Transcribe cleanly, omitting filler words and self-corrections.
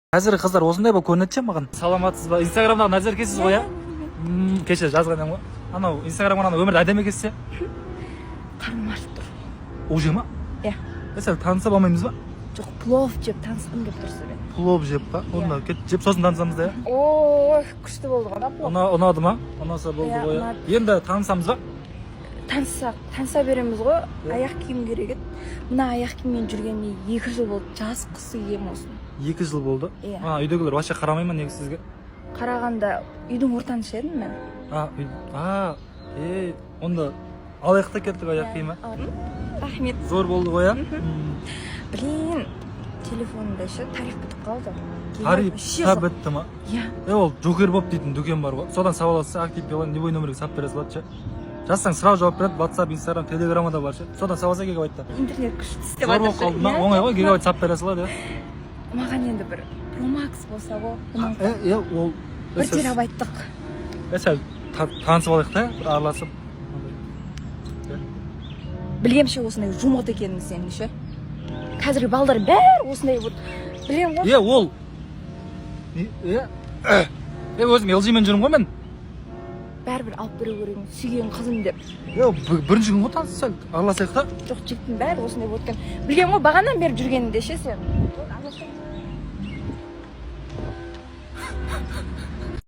Қазіргі қыздар осындай болып көрінеді ше маған. Саламатсыз ба? Инстаграмдағы Назеркесіз ғой, иә? Кеше жазған едім ғой анау Инстаграмға. Анау өмірде әдемі екенсіз, иә. Қарным ашып тұр. Уже ма? Иә. Е, сәл танысып алмаймыз ба? Жоқ, плов жеп танысқым келіп тұр сізбен. Плов жеп па? Онда кет, жеп, сосын танысамыз да, иә. Ой, күшті болды ғой да плов. Ұнады ма? Ұнаса болды Иә, ғой, иә. Ұнады. Енді танысамыз ба? Таныссақ, таныса береміз ғой. Иә. Аяқ киім керек еді. Мына аяқ киіммен жүргеніне 2 жыл болды, жаз қысы киемін осыны. 2 жыл болды? Иә. А, үйдегілер вообще қарамай ма негізі сізге? Қарағанда, үйдің ортаншы едім мен. А, үй, а, е, онда алайық та кеттік аяқ киімі. Рахмет. Зор болды ғой, иә. Блин, телефонымда ше тариф бітіп қалды. Тариф Вообще та бітті ма? Иә. Е, ол Джокер Боп дейтін дүкен бар ғой, содан сап аласыз. Актив Билайн, любой номерге сап бере салады ше. Жазсаң, сразу жауап береді. Ватсап, Инстаграм, Телеграмма да бар ше, содан сап алса гигабайтта. Интернет күшті істеп Зор болып жатыр. қалды ма? Иә. Оңай ғой, гигабайт сап бере салады, иә. Маған енді бір Промакс болса ғой. Е, е, ол 1 терабайттық. Е, сәл танысып алайық та, бір араласып. Білгемше осындай жомарт екенін сенің ше. Қазіргі балдар бәрі осындай, вот білемін ғой. Е, ол е, е, өзім LG мен жүрмін ғой мен. Бәрібір алып беру керек, сүйген қызым деп. Е, бірінші күн ғой, таныс, сәл араласайық та. Жоқ, жігіттің бәрі осындай болып екен, білгенмін ғой бағанадан бері жүргеніңде ше сен.